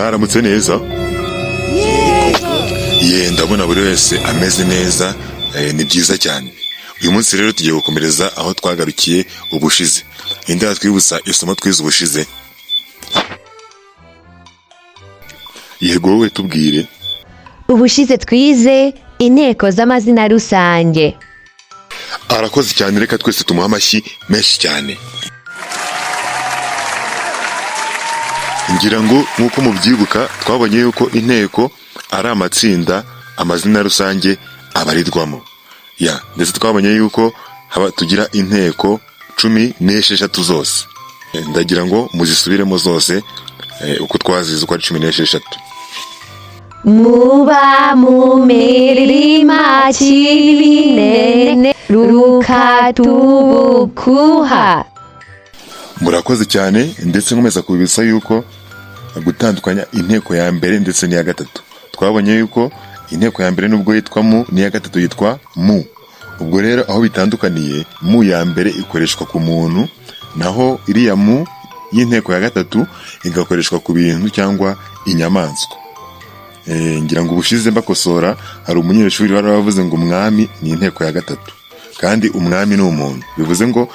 Mwaramutse neza? Ye, ndabona buri wese ameze neza, ni byiza cyane. Uyu munsi rero tugiye gukomereza aho twagarukiye ubushize. Ninde watwibutsa isomo twize ubushize? Yego, wowe tubwire. Ubushize twize inteko z'amazina rusange. Arakoze cyane, reka twese tumuhe amashyi menshi cyane. Ngira ngo nk'uko mubyibuka twabonye yuko inteko ari amatsinda amazina rusange abarirwamo. Ya, ndetse twabonye yuko haba tugira inteko 16 zose. Ndagira ngo muzisubiremo zose, uko twazize uko ari 16. Muba mu mirima kibinene rukatubukuha. Murakoze cyane, ndetse nkomeza kubibutsa yuko gutandukanya inteko ya mbere ndetse n'iya gatatu. Twabonye yuko inteko ya mbere nubwo yitwa mu, n'iya gatatu yitwa mu. Ubwo rero aho bitandukaniye, mu ya mbere ikoreshwa ku muntu, naho iriya mu y'inteko ya gatatu igakoreshwa ku bintu cyangwa inyamaswa. Ngira ngo ubushize mbakosora hari umunyeshuri wari wavuze ngo umwami ni inteko ya gatatu, kandi umwami ni umuntu, bivuze ngo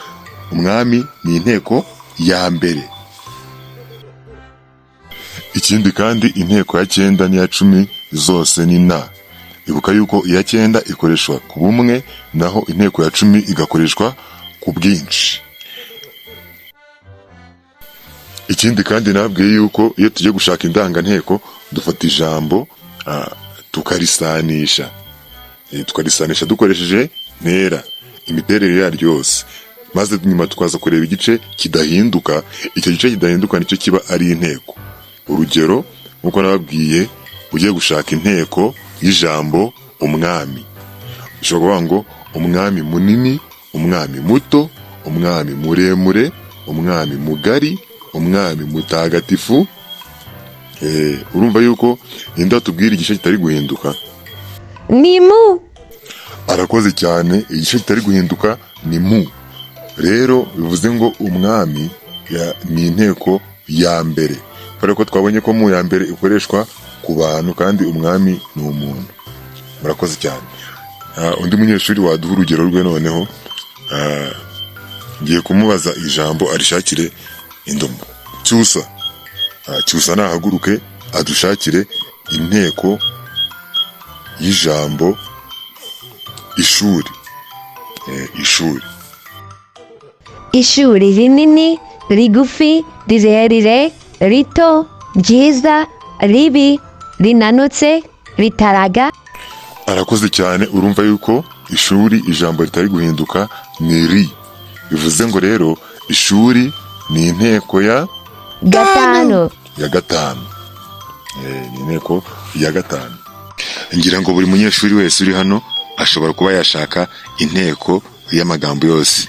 umwami ni inteko ya mbere. Ikindi kandi inteko ya cyenda n'iya 10 zose ni na. Ibuka yuko iya cyenda ikoreshwa ku bumwe, naho inteko ya 10 igakoreshwa ku bwinshi. Ikindi kandi nabwiye yuko iyo tugiye gushaka indanganteko dufata ijambo, tukarisanisha. Tukarisanisha dukoresheje ntera, imiterere yaryo yose, maze nyuma tukaza kureba igice kidahinduka. Icyo gice kidahinduka nicyo kiba ari inteko. Urugero nk'uko nababwiye, ugiye gushaka inteko y'ijambo umwami, ushobora kuvuga ngo umwami munini, umwami muto, umwami muremure, umwami mugari, umwami mutagatifu. Urumva yuko ninde watubwira igice kitari guhinduka? Ni mu. Arakoze cyane, igice kitari guhinduka ni mu. Rero bivuze ngo umwami ni inteko ya mbere, kubera ko twabonye ko mu ya mbere ikoreshwa ku bantu kandi umwami ni umuntu. Murakoze cyane. Undi munyeshuri waduha urugero rwe noneho, ngiye kumubaza ijambo arishakire indomo. Cyusa. Cyusa nahaguruke adushakire inteko y'ijambo ishuri. Ishuri. Ishuri rinini, rigufi, rirerire, rito, ryiza, ribi, rinanutse, ritaraga. Arakoze cyane, urumva yuko ishuri ijambo ritari guhinduka ni ri. Bivuze ngo rero ishuri ni inteko ya 5. Ya gatanu. Ni inteko ya gatanu. Ngira ngo buri munyeshuri wese uri hano ashobora kuba yashaka inteko y'amagambo yose.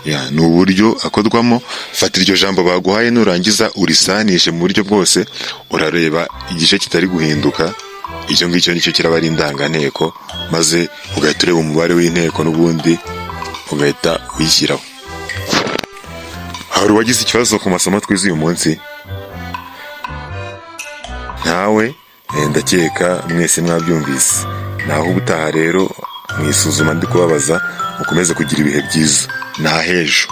Ya, ni uburyo akorwamo. Fata iryo jambo baguhaye, nurangiza urisanishe mu buryo bwose, urareba igice kitari guhinduka, icyo ngicyo nicyo kiraba ari indanganteko, maze ugahita ureba umubare w'inteko n'ubundi ugahita uyishyiraho. Hari uwagize ikibazo ku masomo twize uyu munsi? Ntawe? Ndakeka mwese mwabyumvise. Naho ubutaha rero mu isuzuma ndi kubabaza, mukomeze kugira ibihe byiza. Nahejo.